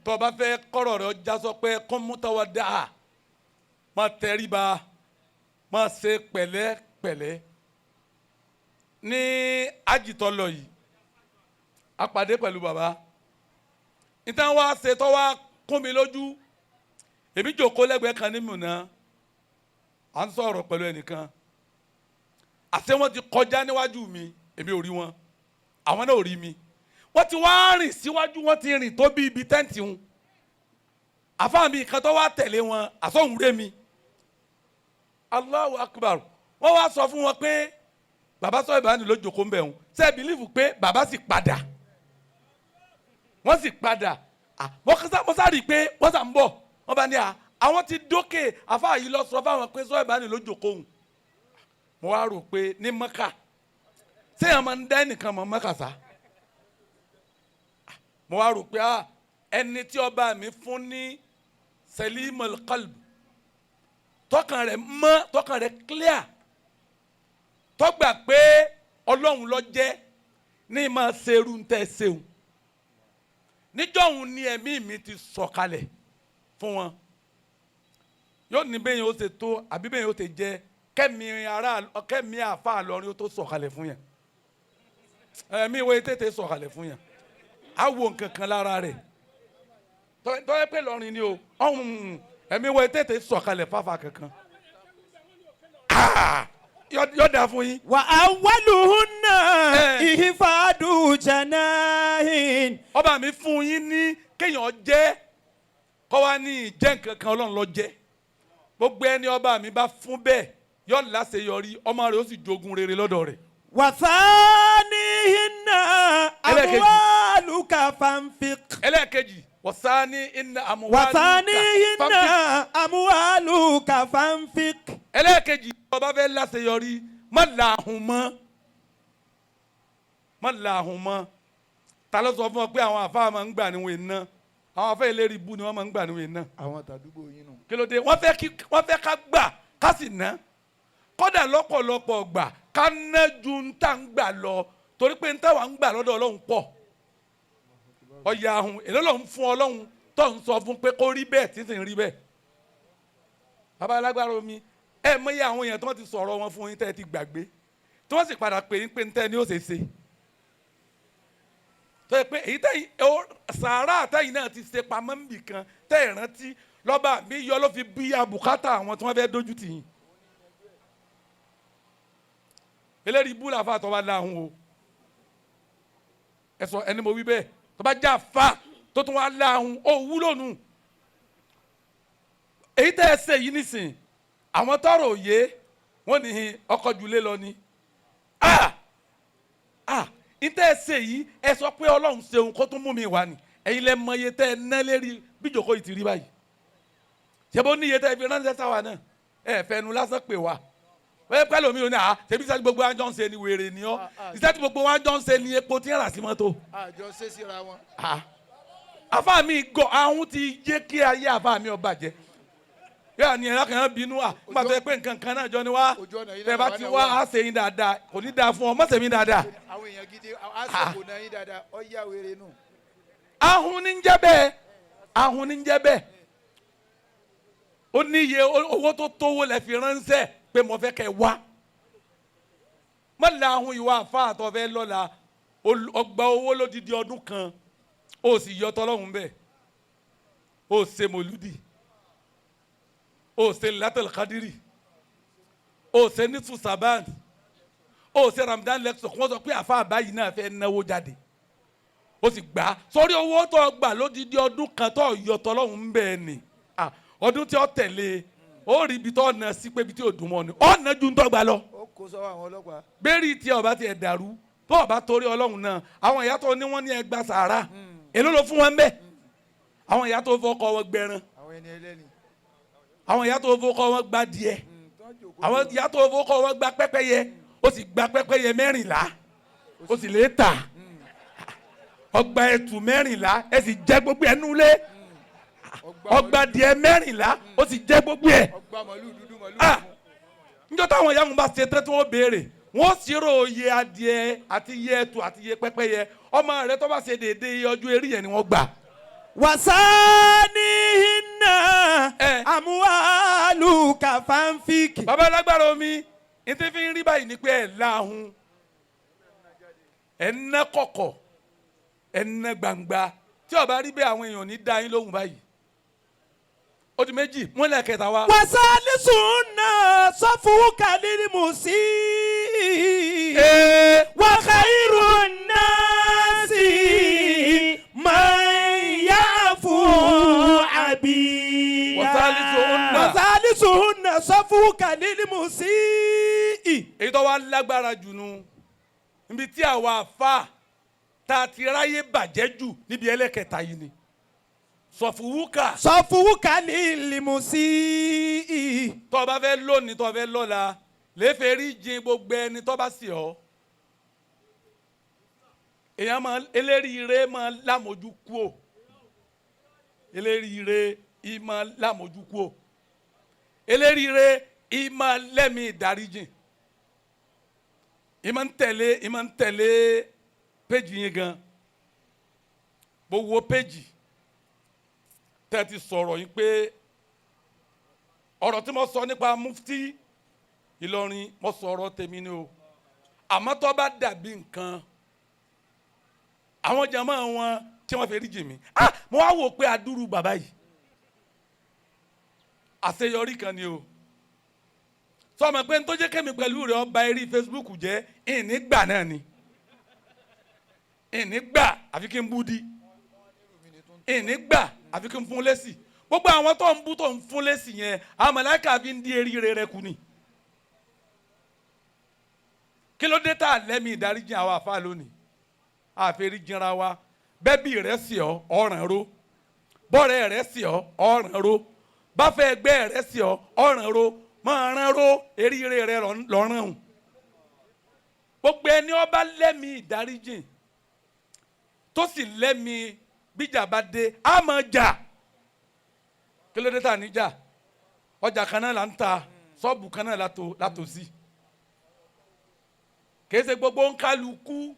Tó o bá fẹ́ kọ́rọ̀ rẹ̀ ọjà sọ pé kọ́mútàwá dáa, máa tẹríba, máa ṣe pẹ̀lẹ́pẹ̀lẹ́. Ní àjìtọ́ lọ yìí, a pàdé pẹ̀lú bàbá ìtàn wa ṣe tó wá kún mi lójú. Èmi jòkó lẹ́gbẹ̀ẹ́ kan ní Mùnà, à ń sọ̀rọ̀ pẹ̀lú ẹnìkan, àṣé wọ́n ti kọjá níwájú mi, èmi ò rí wọn, àwọn náà ò rí mi. Wọ́n ti wá rìn síwájú, wọ́n ti rìn tó bí ibi tẹ́ǹtì wọn. Àfáà mi kan tó wá tẹ̀lé wọn, àsọ̀hún ré mi. Allahu Akbar. Wọ́n wá sọ fún wọn pé bàbá sọ ìbánu ló jòkó ń bẹ̀ wọn. Ṣé ẹ bìlífù pé bàbá sì padà? Wọ́n sì padà. Wọ́n sá rí i pé wọ́n sà ń bọ̀. Wọ́n bá ní à, àwọn ti dókè. Àfáà yìí lọ sọ fáwọn pé sọ ìbánu ló jòkó òun. Mo wá rò pé ní Mẹ́kà, ṣé èèyàn máa ń dá ẹnìkan mọ̀ Mẹ́kà sá? Mo wá rò pé ẹni tí ọba mi fún ní selimul qalb, tọkàn rẹ̀ mọ́, tọkàn rẹ̀ clear, tọgbà pé Ọlọ́run ló jẹ́ ní máa ṣerú ń tẹ́ ṣeun. Níjọ́ òun ni ẹ̀mí mi ti sọ̀kalẹ̀ fún wọn. Yóò ní bẹ́ẹ̀ yẹn ó ṣe tó àbí bẹ́ẹ̀ yẹn ó ṣe jẹ́ kẹ́mi ara kẹ́mi àfa lọ́rin ó tó sọ̀kalẹ̀ fún yẹn. Ẹ̀mí ìwé tètè sọ̀kalẹ̀ fún yẹn. Á wo nǹkan kan lára rẹ̀. Tọ́yẹ pé lọ́rin ni o, ẹ̀mí ìwé tètè sọ̀kalẹ̀ fáfa kankan. Yọ da fún yín. Wa awwaluhunna ihfadu janahin. Ọba mi fún yín ní kéèyàn jẹ́ kọ́ wa ní ìjẹ́ nǹkan kan, Ọlọ́run ló jẹ́. Gbogbo ẹni ọba mi bá fún bẹ́ẹ̀ yọ láṣeyọrí, ọmọ rẹ̀ ó sì jogun rere lọ́dọ̀ rẹ̀. Wa thanihinna amwaluka fanfiq. Ẹlẹ́ẹ̀kejì, wasani inna amwaluka. Wa thanihinna amwaluka fanfiq. Ẹlẹ́ẹ̀kejì, ọba fẹ́ láṣeyọrí, má làhùn mọ́, má làhùn mọ́. Ta ló sọ fún ọ pé àwọn àfáà máa ń gbà níwèé ná? Àwọn afẹ́ ìlérí ibú ni wọ́n máa ń gbà níwèé ná. Àwọn tàdúgbò yín nù. Kí ló dé? Wọ́n fẹ́ ká gbà ká sì ná. Kódà lọ́pọ̀lọpọ̀ gbà ká ná ju ń tà ń gbà lọ, torí pé ń tà wà ń gbà lọ́dọ̀ Ọlọ́run pọ̀. Ọ̀yà ahùn èló lòun fún Ọlọ́run tó ń sọ fún pé kó rí bẹ́ẹ̀ tí sì ń rí bẹ́ẹ̀. Bàbá alágbára omi, ẹ mọyì àwọn èèyàn tí wọ́n ti sọ̀rọ̀ wọn fún yín tẹ́ ẹ ti gbàgbé, tí wọ́n sì padà pè yín pé ń tẹ́ ni ó ṣe ṣe. Tó yẹ pé èyí tẹ́yìn sàárà tẹ́yìn náà ti ṣe pamọ́ níbì kan tẹ́ ẹ̀ rántí lọ́ba mi yọ ló fi bí abùkátà àwọn tí wọ́n fẹ́ dójú tì yín. Eléyìí bú làfà tó bá láhùn o. Ẹ sọ ẹni mo wí bẹ́ẹ̀ tó bá já fa tó tún wá láhùn ó wúlò nù. Èyí tẹ́ ẹ ṣe yìí nísìn, àwọn tọrọ òye wọn ní ọkọ̀ jùlé lọ ni. Ìtẹ́ ẹ ṣe yìí, ẹ sọ pé Ọlọ́run ṣeun kó tún mú mi wá ni. Ẹ̀yin lẹ mọ iye tẹ́ ẹ ná lérí bí ìjókòó yìí ti rí báyìí. Ṣé bó ní iye tẹ́ ẹ fi ránṣẹ́ sáwa náà? Ẹ fẹnu lásán pè wá. Wọ́n pẹ́ lómi òní à ṣebí iṣẹ́ tí gbogbo wa jọ ń ṣe ni wèrè ni ọ́. Iṣẹ́ tí gbogbo wa jọ ń ṣe ni epo tí ń rà sí mọ́tò. Àjọ ṣe síra wọn. Àfáà mi gọ ahun ti jẹ́ kí ayé àfáà mi ó bàjẹ́. Yóò ní ẹ̀rọ kan bínú à nígbà tó yẹ pé nǹkan kan náà jọ ni wá. Tẹ̀ bá ti wá á ṣe yín dáadáa, kò ní dáa fún ọ, má ṣe mí dáadáa. Àwọn èèyàn gidi á ṣe kò náà yín dáadáa, ọ yá wèrè nù. Ahun ní ń jẹ́ bẹ́ẹ̀, ahun ní ń jẹ́ bẹ́ẹ̀. Ó ní iye owó tó tówó lẹ fi ránṣẹ́ pé mo fẹ́ kẹ́ wá. Má la ahun ìwà àfa àtọ̀fẹ́ lọ́la, ọgbà owó lódidi ọdún kan, ó sì yọ tọ́lọ́hún bẹ́ẹ̀, ó ṣe mòlúdì, ó ṣe látẹ̀lẹ̀ kadiri, ó ṣe nísù saban, ó ṣe Ramadan lecture, kí wọ́n sọ pé àfa àbáyìí náà fẹ́ náwó jáde, ó sì gbà á sórí owó tó gbà lódidi ọdún kan tó yọ tọ́lọ́hún bẹ́ẹ̀ ni. Ọdún tí ó tẹ̀lé ó rí ibi tó ọ̀nà sí pé ibi tí ò dùn mọ́ ni ọ̀nà ju ń tọ́gbà lọ. Ó kó sọ́wọ́ àwọn ọlọ́pàá. Bẹ́ẹ̀rì tí ọba ti ẹ̀ dàrú tó ọba torí Ọlọ́run náà, àwọn ìyá tó ní wọ́n ní ẹgbà sàárà èló ló fún wọn bẹ́ẹ̀. Àwọn ìyá tó fọkọ wọn gbẹran. Àwọn ẹni ẹlẹ́ni. Àwọn ìyá tó fọkọ wọn gba díẹ̀. Àwọn ìyá tó fọkọ wọn gba pẹ́pẹ́yẹ, ó sì gba pẹ́pẹ́yẹ 14, ó sì lè tà. Ọgbà ẹtù 14, ẹ sì jẹ gbogbo ẹ nulẹ̀. Ọgbà díẹ̀ 14, ó sì jẹ gbogbo ẹ. Njọ́ táwọn ìyá wọn bá ṣe tán tí wọ́n béèrè, wọ́n ṣírò iye adìẹ àti iye ẹtù àti iye pẹ́pẹ́yẹ. Ọmọ rẹ tó bá ṣe déédéé ọjọ́ eré yẹn ni wọ́n gbà. Wasanihinna amwaluka fanfik. Bàbá alágbára omi, ní tí fi ń rí báyìí ni pé ẹ̀ láhùn, ẹ̀ ń ná kọ̀kọ̀, ẹ̀ ń ná gbangba. Tí ó bá rí bẹ́ẹ̀ àwọn èèyàn ní dá yín lóhùn báyìí. Ó di méjì wọ́n lẹ́ẹ̀kẹta wa. Wasaalisuna sọfúnkà lílímùsí. Ee. Wa khairun nasi man ya'fu abi. Wasalisuhunna. Wasalisuhunna sọfúnkà lílímùsí. Èyí tó wá lágbára jù nu níbi tí àwa àfa tá a ti ráyè bàjẹ́ jù níbi ẹlẹ́kẹta yìí ni sọ̀fùwúkà. Sọfúnkà lílímùsí. Tó o bá fẹ́ lónìí, tó o fẹ́ lọ́la, lẹ́fẹ̀ẹ́ rí jin gbogbo ẹni tó bá sì ọ́. Èèyàn máa eléríire máa lámójú kú o, eléríire ì máa lámójú kú o, eléríire ì máa lẹ́mìí ìdáríjìn, ì máa ń tẹ̀lé, ì máa ń tẹ̀lé péjì yín gan. Gbogbo péjì tẹ́ ti sọ̀rọ̀ yín pé ọ̀rọ̀ tí mo sọ nípa mufti Ìlọrin, mo sọ̀rọ̀ tèmi ni o, àmọ́ tó bá dàbí nǹkan àwọn jàmá wọn tí wọ́n fi rí jì mí, ah, mo wá wò pé adúrú bàbá yìí àṣeyọrí kan ni o. Sọmọ pé n tó jẹ́ kẹ́mi pẹ̀lú rẹ̀ ọba eré Facebook jẹ́ ìní gbà náà ni ìní gbà àfi kí n bú di ìní gbà àfi kí n fún lésì. Gbogbo àwọn tó ń bú tó ń fún lésì yẹn, àwọn màláíkà fi ń di eré rẹ kù ni. Kí ló dé tá a lẹ́mìí ìdáríjì àwọn àfa lónìí? Àfẹ́rí jìnra wa. Bẹ́bí rẹ̀ sì ọ́ ọ̀ràn ro, bọ́ọ̀rẹ́ rẹ̀ sì ọ́ ọ̀ràn ro, báfẹ́ ẹgbẹ́ rẹ̀ sì ọ́ ọ̀ràn ro, máa rán ro eríire rẹ̀ lọ́rùn hùn. Gbogbo ẹni ó bá lẹ́mìí ìdáríjì tó sì lẹ́mìí bíjà bá dé á máa jà. Kí ló dé tá a níjà? Ọjà kan náà là ń ta, ṣọ́ọ̀bù kan náà látò sí. Kìí ṣe gbogbo ń kálukú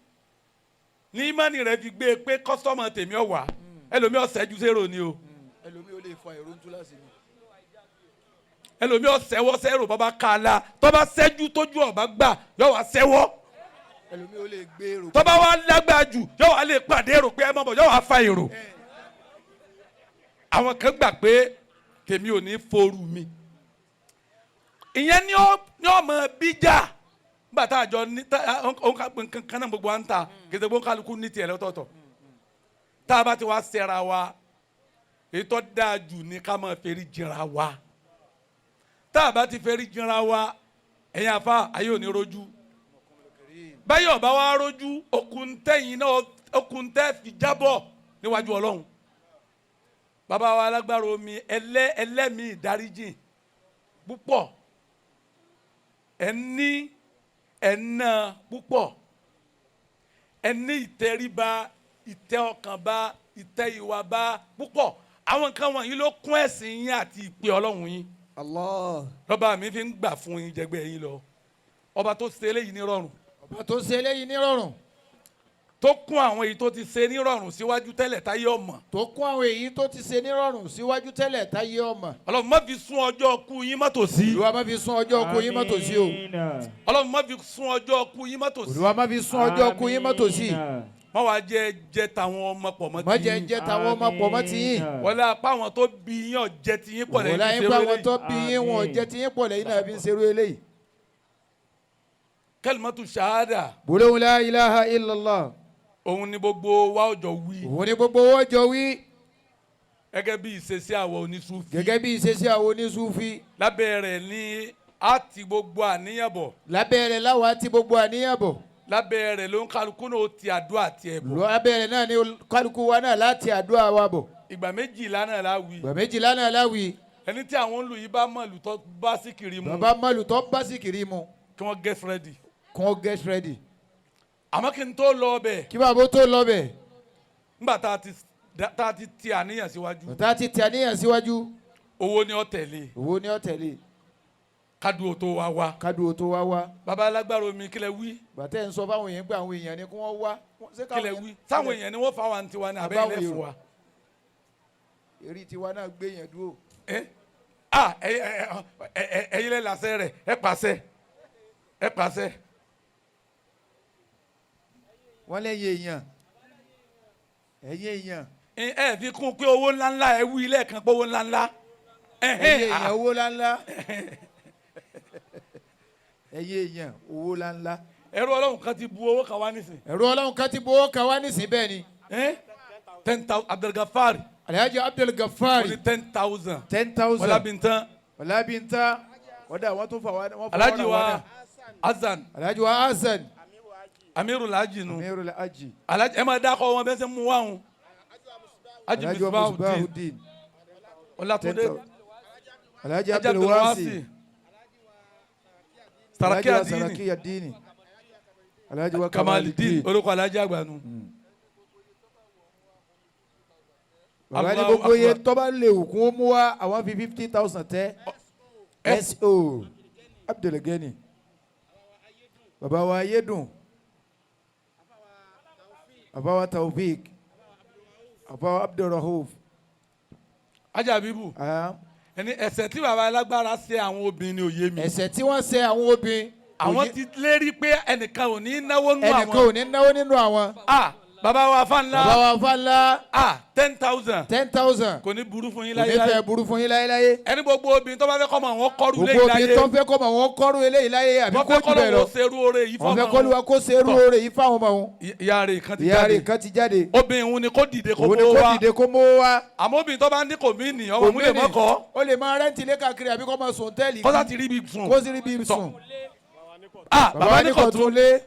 ní ìmánì rẹ̀ fi gbé e pé kọ́sọ́mù tèmi ọ̀wà ẹlòmí ọ̀sẹ̀ ju zero ni o. Ẹlòmí ò lè fa èrò ńtúláṣí ni. Ẹlòmí ọ̀sẹ̀wọ́ sẹ́rò bàbá kàlà tọ́ba sẹ́jú tójú ọ̀bá gbà yọ wá sẹ́wọ́. Ẹlòmí ò lè gbé èrò. Tọ́ba wa lágbára jù yọ wá lè pàdé èrò pé ẹ mọ̀ bọ̀ yọ wá fa èrò. Àwọn kan gbà pé tèmi ò ní foru mi. Ìyẹn ni ó mọ bíjà nígbà tá a jọ ní nǹkan kan náà gbogbo wa ń ta kìsìkò gbogbo kálukú ní tiẹ̀ lọ́tọ̀ọ̀tọ̀. Tá a bá ti wá sẹ́ra wa, èyí tó dáa jù ní ká máa fẹ́rí jìnra wa. Tá a bá ti fẹ́rí jìnra wa, ẹ̀yin afa ayé ò ní rojú. Báyọ̀ bá wa rojú, okùn tẹ̀yìn náà okùn tẹ́ fi jábọ̀ níwájú Ọlọ́run. Bàbá wa alágbára omi ẹlẹ́mìí ìdáríjìn púpọ̀, ẹni ẹ̀nà púpọ̀, ẹni ìtẹríba, ìtẹ́ ọkàn bá, ìtẹ́ ìwà bá púpọ̀. Àwọn nǹkan wọ̀nyí ló kún ẹ̀sìn yín àti ìpè Ọlọ́run yín. Allah. Lọ́ba mi fi ń gbà fún yín jẹgbẹ́ yín lọ. Ọba tó ṣe eléyìí ní rọrùn. Ọba tó ṣe eléyìí ní rọrùn. Tó kún àwọn èyí tó ti ṣe ní rọrùn síwájú tẹ́lẹ̀ táyé ọmọ. Tó kún àwọn èyí tó ti ṣe ní rọrùn síwájú tẹ́lẹ̀ táyé ọmọ. Ọlọ́run má fi sún ọjọ́ kú yín má tòsí. Olúwa má fi sún ọjọ́ kú yín má tòsí o. Ọlọ́run má fi sún ọjọ́ kú yín má tòsí. Olúwa má fi sún ọjọ́ kú yín má tòsí. Má wàá jẹ tàwọn ọmọ pọ̀ mọ́ Má ti jẹ́ yín. jẹ́ tàwọn ọmọ pọ̀ mọ́ ti yín. Wọlé apá àwọn tó bí yín ọ̀jẹ̀ ti yín pọ̀ lẹ́yìn Wọlé fi ayé ṣerú pé àwọn eléyìí. tó bí yín wọn ọ̀jẹ̀ ti yín pọ̀ lẹ́yìn náà fi ń ṣerú eléyìí. Kalimatu shahada. Gbólóhùn la ilaha illallah. Òun ni gbogbo wa ọjọ́ wí. Òun ni gbogbo wa jọ wí. Gẹ́gẹ́ bí ìṣesí àwọn onísúfí. Gẹ́gẹ́ bí ìṣesí àwọn onísúfí. Lábẹ́ rẹ̀ ní á ti gbogbo àníyàn bọ̀. Lábẹ́ rẹ̀ láwa ti gbogbo àníyàn bọ̀. Lábẹ́ rẹ̀ ló ń kálukú náà ti àdúrà tiẹ̀ bọ̀. Lábẹ́ rẹ̀ náà ni kálukú wa náà láti àdúrà wa bọ̀. Ìgbà méjìlá náà la wí. Ìgbà méjìlá náà la wí. Ẹni tí àwọn olù yìí bá mọ̀lù tó bá síkìrì mu. Bàbá mọ̀lù tó bá síkìrì mu. Kí wọ́n get ready. Kí wọ́n get ready. Àmọ́ kí n tó lọ bẹ̀. Kí bàbá tó lọ bẹ̀. Nígbà tá a ti ti àníyàn síwájú. Tá a ti ti àníyàn síwájú. Owó ni ó tẹ̀lé. Owó ni ó tẹ̀lé. Kádùn tó wá wá. Kádùn tó wá wá. Bàbá alágbára omi kílẹ̀ wí. Bàtẹ́ ń sọ fáwọn èèyàn pé àwọn èèyàn ni kí wọ́n wá. Kílẹ̀ wí. Sáwọn èèyàn ni wọ́n fa wa tiwa ní abẹ́ ilé fún wa. Èrí tiwa náà gbé yẹn dúró. Ẹ̀yin lẹ làṣẹ rẹ̀, ẹ pàṣẹ. Ẹ pàṣẹ. Wọ́n lẹ́yìn èèyàn. Ẹ̀yin èèyàn. Ẹ fi kún pé owó ńláńlá ẹ wí lẹ́ẹ̀kan pé owó ńláńlá. Ẹyẹ èèyàn owó ńláńlá. Ẹyẹ èèyàn owó ńláńlá. Ẹrú Ọlọ́run kan ti bu owó kan wá nísìn. Ẹrú Ọlọ́run kan ti bu owó kan wá nísìn bẹ́ẹ̀ ni. 10,000 Abdulgafari. Alhaji Abdulgafari. Ó ní 10,000. 10,000. Ọlábìntán. Ọlábìntán. Kọ́dà wọ́n tún fà wá. Alhaji wa Hasan. Alhaji wa Hasan. Amirul Haji nu. Amirul Haji. Alhaji ẹ máa dákọ̀ wọn bẹ́ẹ̀ sẹ́ mú wá wọn. Haji Misbahudeen. Ọlátúndé. Alhaji Abdulwasi. Saraki Adini. Alhaji wa Kamalidin. Orúkọ Alhaji àgbà nu. Bàbá ní gbogbo yẹn tó bá lè wù kún ó mú wá àwọn fi 50,000 tẹ́. S.O. Abdulgani. Bàbá wa Ayédùn. Bàbá wa Taofik. Bàbá wa Abdulrahuf. Ajabibu. Ẹni ẹ̀ṣẹ̀ tí bàbá alágbára ṣe àwọn obìnrin ni òye mi. Ẹ̀ṣẹ̀ tí wọ́n ṣe àwọn obìnrin. Àwọn ti lérí pé ẹnìkan ò ní náwó nínú àwọn. Ẹnìkan ò ní náwó nínú àwọn. Bàbá wa Fánlá. Bàbá wa Fánlá. 10,000. 10,000. Kò ní burú fún yín láyé. Kò ní fẹ́ burú fún yín láyé. Ẹni gbogbo obìnrin tó bá fẹ́ kọ́ mọ̀ àwọn kọ́rù eléyìí láyé. Gbogbo obìnrin tó fẹ́ kọ́ mọ̀ àwọn kọ́rù eléyìí láyé àbí kó jù bẹ́ẹ̀ lọ. Wọ́n fẹ́ kọ́ lọ́wọ́ ṣerú oore yìí fáwọn. Wọ́n fẹ́ kọ́ lọ́wọ́ kó ṣerú oore yìí fáwọn ọmọ wọn. Ìyá rẹ̀ kan ti jáde. Ìyá rẹ̀ kan ti jáde. Obìnrin òun ni kó dìde kó mówó wá. Òun ni kó dìde kó mówó wá. Àmọ́ obìnrin tó bá ní kò mí nì ọmọ òun lè mọ́ kọ́. Ó lè máa rẹ́ǹtì ilé káàkiri àbí kó máa sùn hòtẹ́ẹ̀lì. Kó sá ti rí ibi sùn. Kó sì rí ibi sùn. Bàbá ní kò tún lé.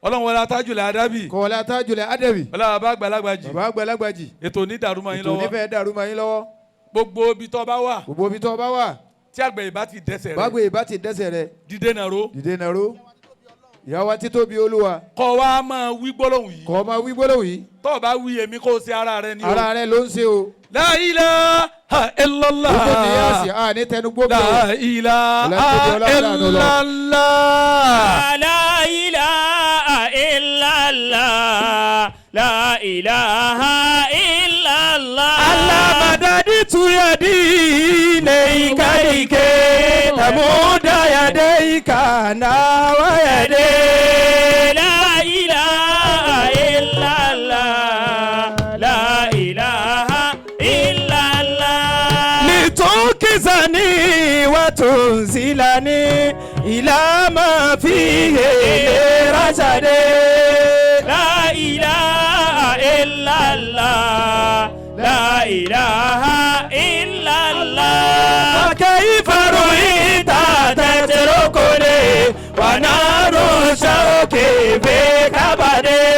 Ọlọ́run wọlé atájúlẹ̀ adábì. Kò wọlé atájúlẹ̀ adábì. Ọlọ́run bàbá àgbàlagbà jì. Bàbá àgbàlagbà jì. Ètò ní dàrú mọ́ yín lọ́wọ́. Ètò ní fẹ́ dàrú mọ́ yín lọ́wọ́. Gbogbo ibi tó bá wà. Gbogbo ibi tó bá wà. Tí àgbẹ̀ ìbá ti dẹ́sẹ̀ rẹ̀. Bágbé ìbá ti dẹ́sẹ̀ rẹ̀. Dìde nàró. Dìde nàró. Ìyá wa títóbi Olúwa. Kọ́ wa máa wí gbólóhùn yìí. Kọ́ máa wí gbólóhùn yìí. Tó o bá wí èmi kó o ṣe ara rẹ ni o. Ara rẹ ló ń ṣe o. La ilaha illallah. Gbogbo ti yá sí a ní tẹnugbó bí o. La ilaha illallah. La ilaha illallah. La ilaha illallah. Alamadadi tuyadi ilayka like tamuda yadayka nawa yade. La ilaha illallah. La ilaha illallah. Litukizani wa tunzilani ila ma fihi rashade. La ilaha illallah. La ilaha illallah. فكيف رؤيت تتركني ونار شوكي في كبدي.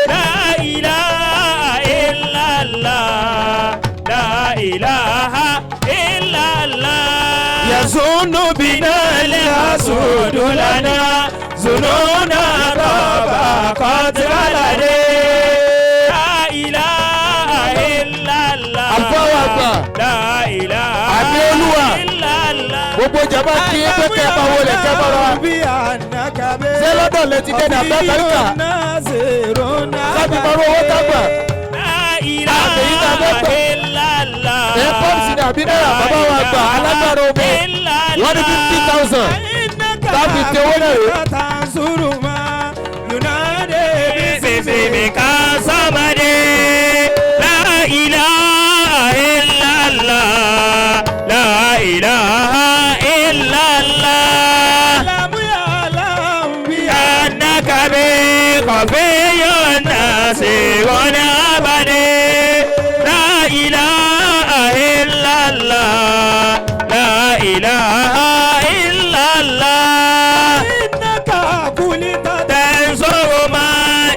لا إله إلا الله. لا إله إلا الله. يظن بنا الحسود لنا ظنونا طبقت بلدي. لا إله إلا الله. Àlùfáà àgbà. La ilaha Àmì Olúwa. illallah. Gbogbo jama kí pé kẹ́ bá wọlé kẹ́ bá rọra. Ṣé lọ́dọ̀ lẹ ti dẹ́nu àbẹ́ Amẹ́ríkà? Sábì máa owó tágbà. La ilaha Àbẹ̀yí tá a fẹ́ gbà. illallah. Ẹ pọ́ǹsì ní àbí náírà bàbá wa gbà alágbára omi. Wọ́n ní 50,000. Tábì tẹ owó náà rè. Bísímìkà sọ́mọdé. La ilaha illallah. La ilaha illallah. Annaka bi khafiyyun nasi wa abadi. La ilaha illallah. La ilaha illallah. تنصر ما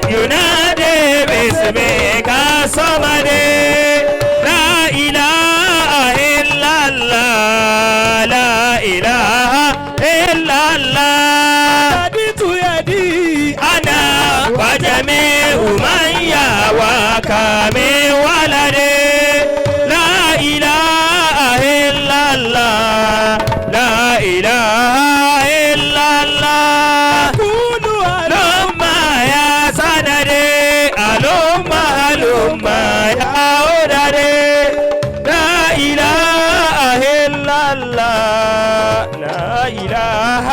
ينادي باسمك الصمد. لا إله إلا الله. لا إله إلا الله. أنا وجميع من يهواك من ولدي. لا إله إلا الله. لا إله إلا الله. لما يا سندي ألما ألما يا أولادي. لا إله إلا الله. لا إله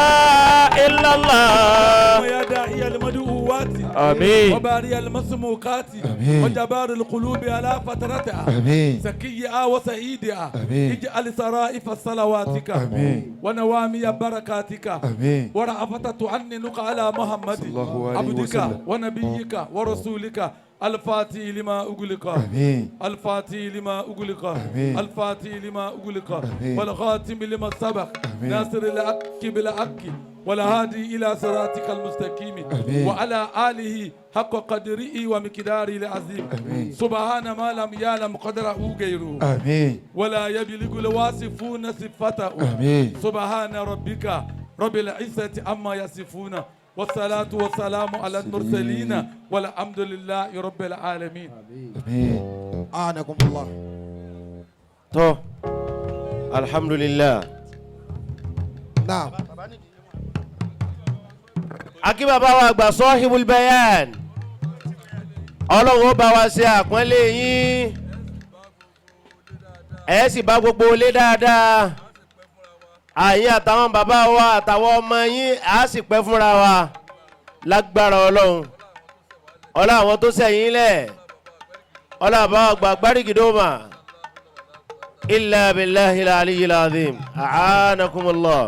إلا الله. يا داعي المدعوات. آمين. وباري المسموقات. آمين. وجبار القلوب على فترتها. آمين. زكيها وسعيدها. آمين. اجعل سرائف صلواتك. آمين. ونوامي بركاتك. آمين. ورأفة تعننك على محمد صلى الله عليه عبدك وسلم. ونبيك ورسولك الفاتح لما أغلق. آمين. الفاتح لما أغلق. آمين. الفاتح لما أغلق. آمين. والخاتم لما سبق. آمين. ناصر الحق بالحق والهادي إلى صراطك المستقيم. آمين. وعلى آله حق قدره ومقداره العظيم. آمين. سبحان ما لم يعلم قدره غيره. آمين. ولا يبلغ الواصفون صفته. آمين. سبحان ربك رب العزة عما يصفون والصلاة والسلام على المرسلين والحمد لله رب العالمين. آمين. anakum Allah. Tọ́, alhamdulillah. Naam. Akí bàbá wa àgbà Sahibul Bayan, ọlọ́run ó bá wa ṣe àpọ́nlé yín, ẹ sì bá gbogbo ilé dáadáa, àyín àtàwọn bàbá wa àtàwọn ọmọ yín á sì pẹ́ fúnra wa lágbára ọlọ́run, ọlá àwọn tó sẹ̀yìn lẹ̀, ọlá bàbá wa àgbà gbárígidóma illa billahil aliyyil azim a'anakumullah.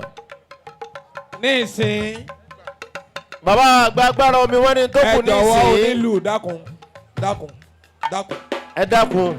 Ní ìsìn. Bàbá àgbà agbára omi wọ́n ní tó Ẹ kù ní jọ̀wọ́ ìsìn. onílù, dákun dákun dákun. Ẹ dákun.